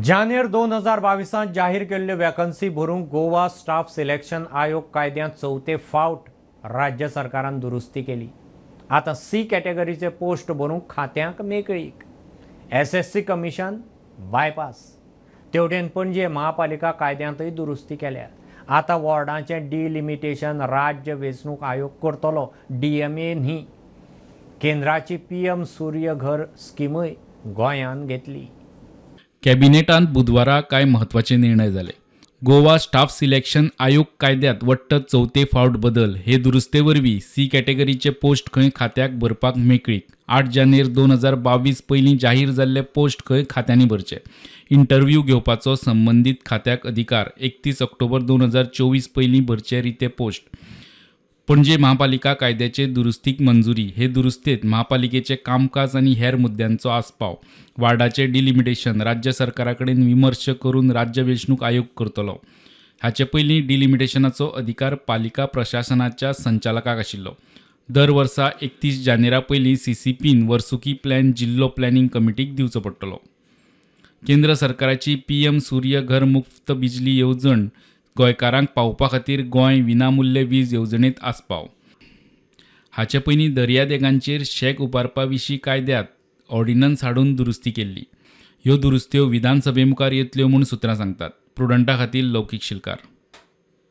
जानेर 2022 जाहीर केल्ल्यो वॅकन्सी भरूंक गोवा स्टाफ सिलेक्शन आयोग कायद्यांत चवथे फावट राज्य सरकारान दुरुस्ती केली. आतां सी कॅटेगरीचे पोस्ट भरूंक खात्यांक मेकळीक. SSC commission bypass. तेवटेन पणजे महापालिका कायद्यांतय दुरुस्ती केल्या. आतां वॉर्डांचें डिलिमिटेशन राज्य वेंचणूक आयोग करतलो, डीएमए न्ही. केंद्राची पीएम सूर्य घर स्किमूय गोंयान घेतली. कॅबिनेटांत बुधवारा कांय म्हत्वाचे निर्णय जाले. गोवा स्टाफ सिलेक्शन आयोग कायद्यांत वट्ट चवथे फावट बदल. हे दुरुस्ते वरवीं सी कॅटेगरीचे पोस्ट खंय खात्याक भरपाक मेकळीक. 8 जानेर 2022 पयलीं जाहीर जाल्ले पोस्ट खंय खात्यांनी भरचे. इंटरव्यू घेवपाचो संबंदीत खात्याक अधिकार. 31 ऑक्टोबर 2024 पयलीं भरचे रिते पोस्ट. पणजे महापालिका कायद्याचे दुरुस्तीक मंजुरी. हे दुरुस्तेत महापालिकेचे कामकाज आनी हेर मुद्द्यांचो आस्पाव. वार्डाचे डिलिमिटेशन राज्य सरकारा कडेन विमर्श करून राज्य वेंचणूक आयोग करतलो. हाचे पयलीं डिलिमिटेशनाचो अधिकार पालिका प्रशासनाच्या संचालकाक आशिल्लो. दर वर्सा 31 जानेरा पयलीं सीसीपीन वर्सुकी प्लॅन जिल्लो प्लॅनिंग कमिटीक दिवचो पडटलो. केंद्र सरकाराची पीएम सूर्य घर मुफ्त बिजली येवजण गोंयकारांक पावोवपा खातीर गोंय विनामूल्य वीज येवजणेंत आस्पाव. हाचे पयलीं दर्यादेगांचेर शॅक उबारपा विशीं कायद्यांत ऑर्डिनन्स हाडून दुरुस्ती केल्ली. ह्यो दुरुस्त्यो विधानसभे मुखार येतल्यो म्हूण सुत्रां सांगतात. प्रुडंटा खातीर लौकीक शिलकार.